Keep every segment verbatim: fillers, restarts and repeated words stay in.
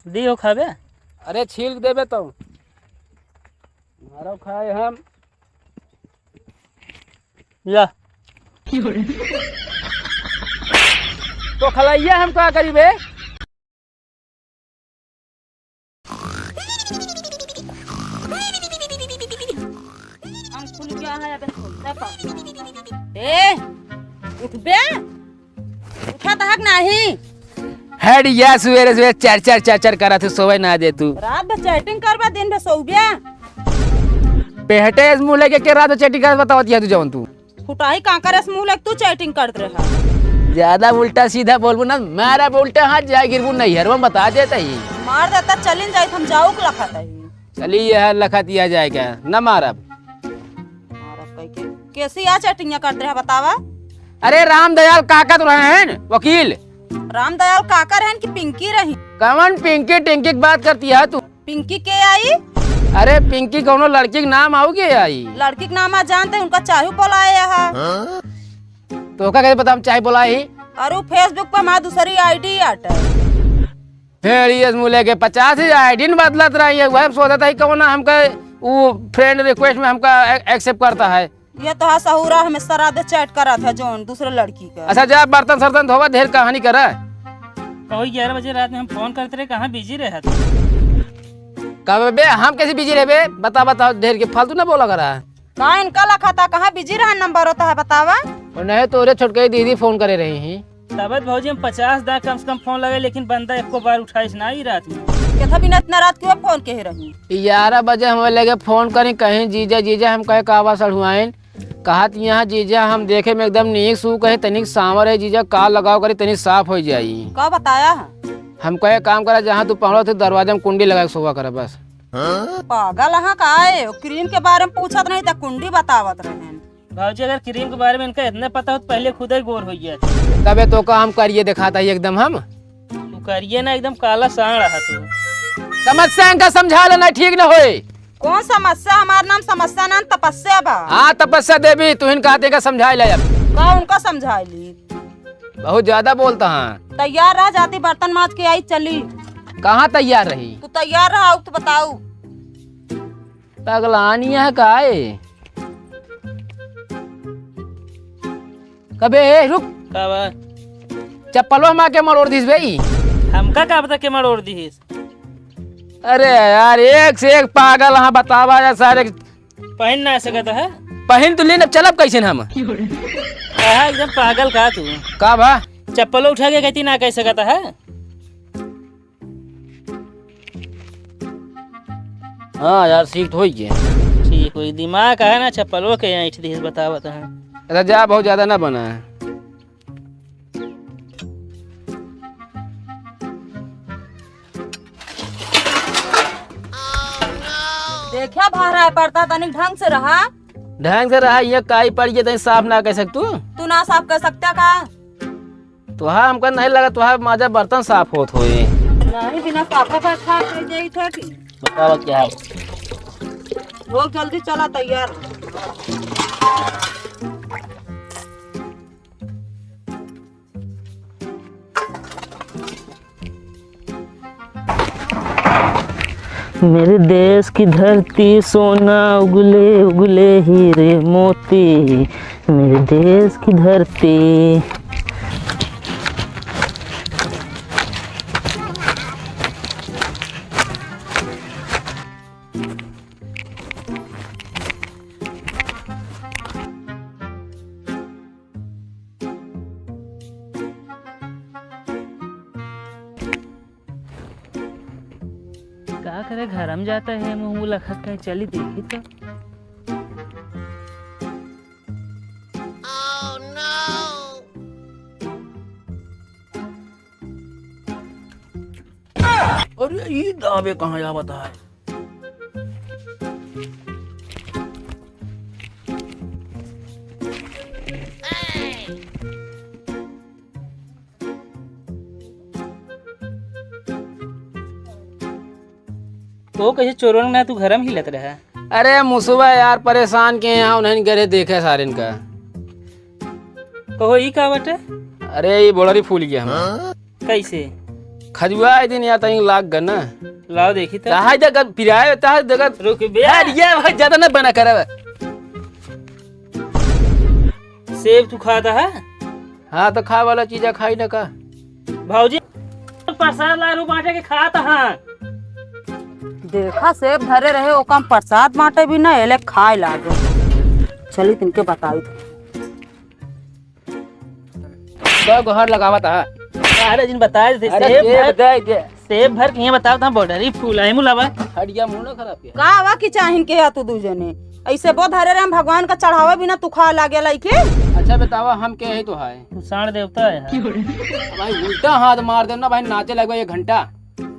दी हो खाबे? अरे छील देबे तो। मारो खाए हम। या। तो खलाइया हम का करी बे? हम खुल गया है, अबे सोता पा। ए, उठबे? उठत हक नाही? हट या, सुबेरे सुबेरे चर चर चर चर करत है, सोवे ना दे तू। रात भर chatting करबे, दिन भर सोबे। पेहटे इस मुँह लेके के रात भर chatting करत बतावत या तू जवन तू। फुटाही कांकर अस मुँह लेके तू chatting करत रहा। ज्यादा उल्टा सीधा बोलबू ना, मारब उल्टा हाथ, जाए गिरबू नैहरवा में बता देत ही। मार देता चलिन जाइत, हम जाऊ के लखत ही। चली यह लखत या जाए का, न मारब। मारब कह के। कैसी आ chatting करत रहा बतावा? अरे रामदयाल काका तो रहे हैं वकील। रामदयाल काका रहन कि पिंकी रही? कवन पिंकी टिंकी की बात करती है तू? पिंकी के आई? अरे पिंकी कौनो लड़की के नाम आऊ के आई? लड़की के नाम आ जानते, उनका चाहू बोलाए यहाँ। तोहका कैसे पता हम चाहे बोलाए ही? और वो Facebook पर हमार दूसरी ID आटे। फिर ये मुँह लेके पचास ही ID न बदलत रही है, वह सोचत ही कौन हमका वो friend request में हमका ए-, accept करता है। ये तो हा सहूरा हमेशा रात chat करत है जोन दूसरे लड़की का। अच्छा जा बर्तन सर्तन धोवा, ढेर कहानी करा। कहो ग्यारह बजे रात में हम फोन करते रहे, कहाँ busy रहे तू? कब बे हम कैसे busy रहे बे? बता बताओ, ढेर के फालतू ना बोला करा। का इनका लखा था, कहाँ busy रहा नंबर होता है बतावा? और नहीं तोरे छोटके दीदी फोन करे रही ही। तबत भौजी हम पचास दा कम से कम फोन लगे, लेकिन बंदा एको बार उठाइस ना ई रात में। केथा बिना इतना रात क्यों फोन कहे रही? ग्यारह बजे हम लगे फोन करी, कहीं जीजा जीजा, हम कहे का बा सढ़ुआइन, कहत यहाँ जीजा हम देखे में एकदम नीक सू, कहीं तनिक सांवर है जीजा, का लगाव करी तनिक साफ हो जाई। का बताया है? हम कहे काम करा, जहाँ तू पहुँचो तू दरवाजा में कुंडी लगा के सोवा करा बस। पागल हाँ का है? क्रीम के बारे में पूछत नहीं था, कुंडी बतावत रहे। भौजी अगर क्रीम के बारे में इनका इतना पता होत पहले खुद ही गोर हो गया। तबे तो का हम करिए दिखाता ही एकदम हम। तू करिए ना एकदम काला सांड रहा तू। समस्या इनका समझा लेना ठीक न होए। कौन समस्या? हमार नाम समस्या ना तपस्या बा। हाँ तपस्या देवी, तू इनका हाथे का समझाई ले अब। का उनका समझाई ली? बहुत ज्यादा बोलता हाँ। तैयार रह जाती बर्तन माज के आई चली। कहाँ तैयार रही? तू तैयार रहा तो बताऊ। पगलानी है का ए? कबे ए, रुक। का बा? चप्पलो हमा के मरोड़ दिस बे ई। हमका का पता के मरोड़ दिस? अरे यार, एक से एक पागल हाँ, बतावा यार सारे। पहन ना सकत है? पहन तो लेन, अब चलब कैसे हम? कहा एकदम पागल का तू? का बा? चप्पलो उठा के कहती ना कह सकत है? हाँ यार, सीट होई गया। ठीक होई, दिमाग है ना, चप्पलो के ऐंठ दिस बतावत है। अच्छा जा, बहुत ज्यादा ना बना है। देखा भारा है पड़ता, तनिक ढंग से रहा। ढंग से रहा, ये काई पड़ गया, तनी साफ ना कर सकतू? तू ना साफ कर सकता का? तोहार हमका नहीं लगा तोहार माजा बर्तन साफ होत होई। नहीं, बिना साफा का खा के जाई था कि? बतावा क्या है? लोग जल्दी चला, तैयार। मेरे देश की धरती सोना उगले उगले हीरे मोती, मेरे देश की धरती। का करे, घर में जाता है, मुँह मुँह लखत कहीं चली देखी तो। अरे, ई दाबे कहाँ आवत है? तो कैसे चोरवन ना तू घर में हिलत रहा? अरे मुसुबा यार, परेशान के यहाँ उन्हें गरे देखे सारिन का। कहो, ई का बटे? अरे, ई बोलरी फूल गया हमार। कैसे? खजुआ दिन या तहीं लाग गन ना। लाओ देखी तो। चाहे जगह पिराए, चाहे जगह रुक बे। अरे ये भाई ज्यादा ना बना करब। सेब तू खाता है? हाँ, तो खाए वाला चीज है, खाई ना का? भौजी, प्रसाद लारू बांटे के खात हाँ। देखा, सेब धरे रहे, ओका हम प्रसाद बांटे भी ना, एले खाए लागो। चली, तिनके बताई। तो गोहर लगावत हा। अरे, जिन बताए थे, अरे, सेब दे, भर, दे, दे। सेब भर के ये बताओ, था बॉर्डर ही फूल है, मुलावा। हटिया मुंह ना खराब किया। का आवा कि चाहिन के है तू दू जने? ऐसे बो धरे रहे हम भगवान का चढ़ावे बिना तू खा लागे लइके। अच्छा बतावा, हम के है तो है? तू साँड़ देवता है। भाई उल्टा हाथ मार देना भाई, नाचे लगवा एक घंटा।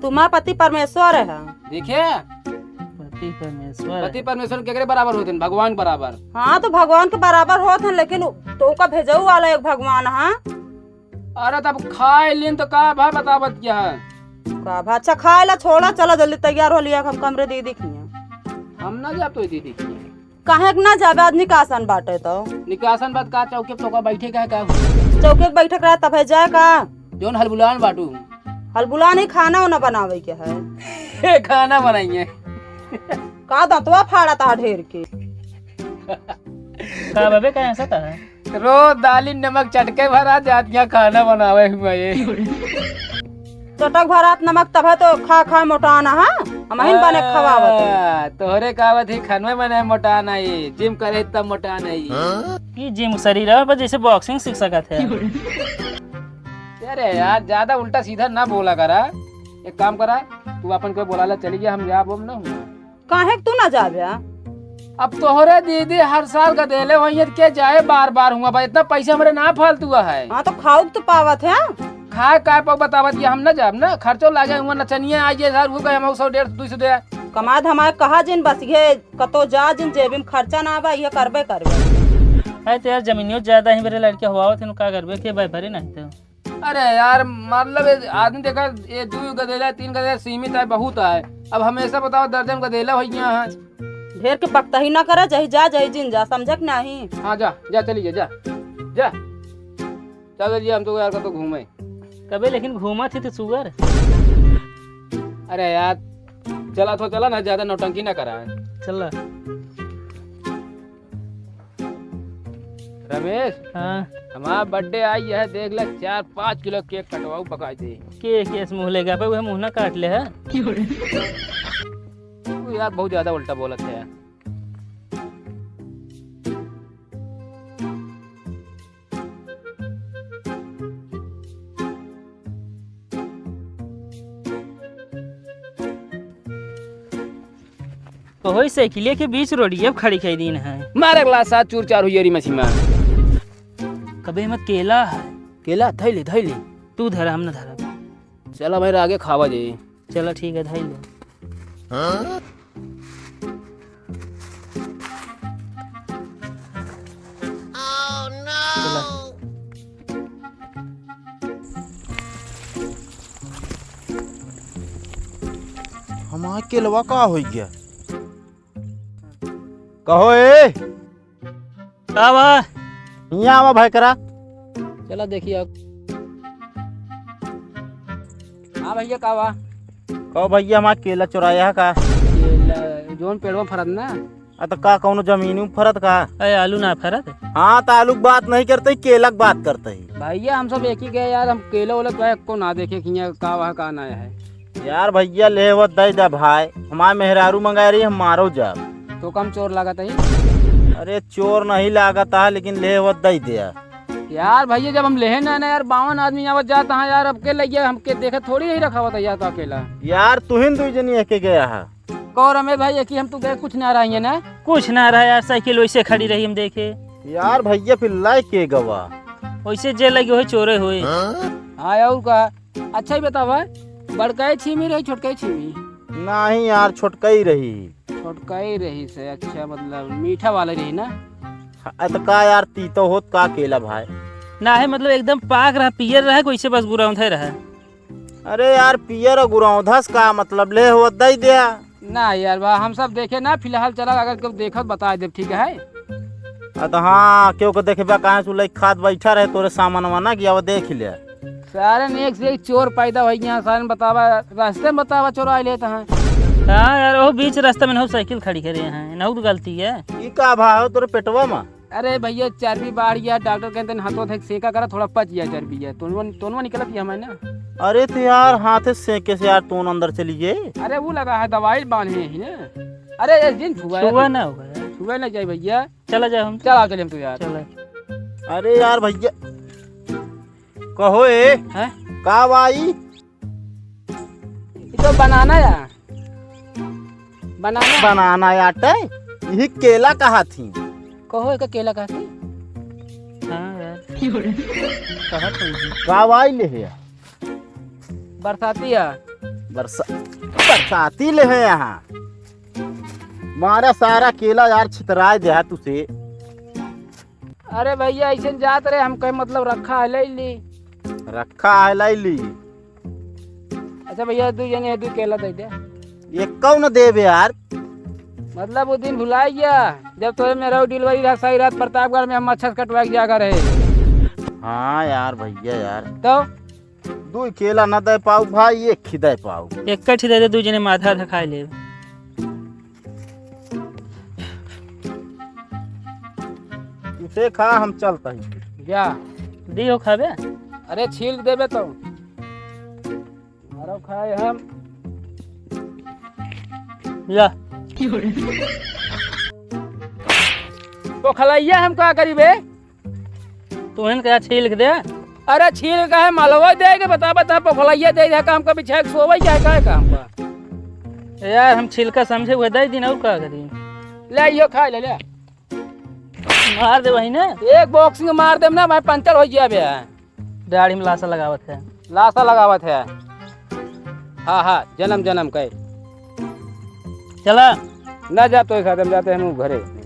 तू माँ पति परमेश्वर है। देखे? पति परमेश्वर। पति परमेश्वर केकरे बराबर होते हैं? भगवान बराबर। हाँ, तो भगवान के बराबर होत हैं, लेकिन उ-, तो ओका भेजऊ वाला एक भगवान, हाँ? अरे तब खाए लेन तो का भा बतावत क्या है? का भा? अच्छा खाए ला छोड़ा, चला जल्दी तैयार हो लिया, हम कमरे दीदी खिया। हम ना जाब तो दीदी खिया। काहे के ना जाबे, आज निकासन बाटे तो। निकासन बात का चौके पे तो का बैठे का है का? चौके पे बैठे के रहा तब है जाए का? जोन हलबुलान बाटू। हलबुलान ही खाना उना बनावे के है। खाना बनाइए। का दंतवा फाड़ा था ढेर के। का बबे का ऐसा था? रोज दाली नमक चटके भरा जात यहाँ खाना बनावे हुआ ये। चटक भरात नमक तब है तो खा खा मोटाना, हाँ? हम ही बने खवावत है। आ, तोहरे कहावत ही खानवे बने मोटाना ही, जिम करे तब मोटाना ही। हाँ? ये जिम शरीर है पर जैसे बॉक्सिंग सीख सकत है। अरे यार, ज्यादा उल्टा सीधा ना बोला करा। एक काम करा, तू अपन कोई बोला ला, चली गया, हम जाब हम ना हुआ। काहे के तू ना जाबे? अब तोहरे दीदी हर साल गदेले होइए, के जाए बार बार हुआ बा, इतना पैसा हमरे ना फालतू है। हाँ, तो खाऊ के तो पावत है। खाए काय पाऊ बतावत कि हम ना जाब ना, खर्चो लागे हुआ, नचनिया आइए, हजार रुपये हम सौ डेढ़ दो सौ दे। कमाए धमाए कहा जिन बस ये कतो जा जिन जेबी में खर्चा ना बा, ये करबे करबे। है तो यार, जमीनियो ज्यादा ही मेरे लड़के हुआ होते हैं, का करबे के भाई भरे नहीं तो। अरे यार, मतलब ये आदमी देखा, ये दू गदेला, तीन गदेला सीमित है, बहुत है। अब हमेशा बताओ, दर्जन गदेला भैया हैं। ढेर के बकता ही ना करे, जही जा, जही जिन जा, समझे कि नहीं? हाँ, जा, जा, चली जा, जा, जा। चल जी, हम तो यार कतो घूमे। कबे लेकिन घूमा थी तो सुअर। अरे यार, चला तो चला ना, ज्यादा नौटंकी ना करा। चला। रमेश, हाँ। हमारा बर्थडे आई है, देख ले, चार पाँच किलो केक कटवाऊ, पकाई दे। के केस मुँह लेगा पे, वह मुँह ना काट ले है। तू यार बहुत ज्यादा उल्टा बोलत है यार। तो होई साइकिलिया के बीच रोडिया खड़ी कई दीन है। मारे अगला साथ चूर चार हुई री मसीमा। कबे मत केला है। केला धैले, धैले। तू धरा, हम न धरा। चला भाई, आगे खावा जाई। चला ठीक है, धैले। हाँ? चला। हमार केलवा का होइ गया? कहो ए, का बा? हियाँ आवा भाई करा। चला देखी अब। हाँ भैया, का बा? कहो भैया, हमार केला चुराया है का? केला, जोन पेड़वा फरत ना। आ, तो का कौनो जमीन में फरत का? ए, आलू ना फरत? हाँ, तो आलू की बात नहीं करते, केला की बात करते ही। भैया, हम सब एक ही गए यार, हम केला ओला तो एको ना देखे कि हियाँ का वहाँ का ना है। यार भैया, ले होत दे दे भाई, हमार मेहरारू मंगाए रही, हम मारो जाब। तो कम चोर लागत है? अरे चोर नहीं लागत है, लेकिन ले होत दे दे। यार भैया, जब हम लेहे ना ना यार, बावन आदमी आवत जात हाँ यार, अब के लइया हमके देखे थोड़ी यही रखावत है यार, तो अकेला। यार तुहिन दुई जनी एके गया है। कहो रमेश भाई, एकी हम तू गए कुछ ना रही है ना? कुछ ना रहा यार, साइकिल वैसे खड़ी रही हम देखे। यार भैया, फिर लाई के गवा? वैसे जे लगे होई चोरे होई। हाँ, और का? अच्छा ही बतावा, बड़का ही छीमी रही, छोटका ही छीमी? नहीं यार, छोटका ही रही। छोटका ही रही से, अच्छा, मतलब मीठा वाला रही ना? हाँ, तो का यार, तीतो होत का केला भाई? ना है, मतलब एकदम पाक रहा, पियर रहा, कोई से बस गुरौंधे रहा। अरे यार, पियर और गुरौंधस का मतलब, ले होत दे दिया। ना यार बा, हम सब देखे ना, फिलहाल चला, अगर केहू देखत बता देब, ठीक है? आ तो हाँ, केहू के देखे बा, कहाँ से उ लइके खात बैठा रहे तोरे सामानवा ना, कि अब देख ले। सारे नेक से एक चोर पैदा होइ गया, सारे बतावा, रास्ते में बतावा चोराइ लेत हैं। हाँ यार, वो बीच रास्ते में नहु साइकिल खड़ी करे हैं, नहु तो गलती है। ई का भा हो तोरे पेटवा में? अरे भइया, चर्बी बाढ़ गया, डॉक्टर कहते हैं हाथों से सेका करा, थोड़ा पच गया चर्बी है, तोनवा, तोनवा निकलत गया हमें ना। अरे तो यार, हाथे सेके से यार तोन अंदर चली गए। अरे वो लगा है, दवाई बांधे ही ना। अरे ये दिन छुआ है। छुआ ना होगा यार। छुआ ना जाए भइया। चला जाए हम। चला चले हम तो यार। चला। अरे यार भइया, कहो ए, हैं? का बाई? ई तो बनाना या। बनाना। बनाना या टे? यही केला कहा थी? कहो एक केला कहा थी? हाँ यार। कहा थी? का बाई ले है? बरसाती है। बरसा-, बरसाती ले है यहाँ। मारा सारा केला यार छितराए दे है तुसे। अरे भइया, ऐसे न जात रहे, हम कहे मतलब रखा है, ले ली। रखा है, ले ली। अच्छा भइया, दू जने है, दू केला दे दे। ये कौन देवे यार? मतलब वो दिन भुलाइ गया, जब तोहे मेरा डिलीवरी रहा, सही रात प्रतापगढ़ में हम मच्छर कटवा के जाकर रहे। हाँ यार भइया यार। तो? दू केला न दे पाऊ भाई, एक ही दे पाऊ। एक ही दे दे, दू जने में आधा आधा खाए ले। इसे खा, हम चलत ही। जा। दियो खाबे? अरे छील देबे तो। मारो खाए हम। जा। पोखलैया हम का करी बे? तू इनका छील के दे। अरे छील का है, मलवा दे के बता, बता, पोखलैया दे दे, काम का बिछा के सोवै जाए, का है काम का? ए यार, हम छिलका समझे हुए दे दिन और का करी? ले, यो खा ले, ले। मार दे वही ना। एक boxing मार देम ना, भाई पंचर होइ गया बे। दाढ़ी में लासा लगावत है। लासा लगावत है। हाँ, हाँ, जन्म, जन्म के। चला। ना जा तो साथ हम जाते हैं घरे।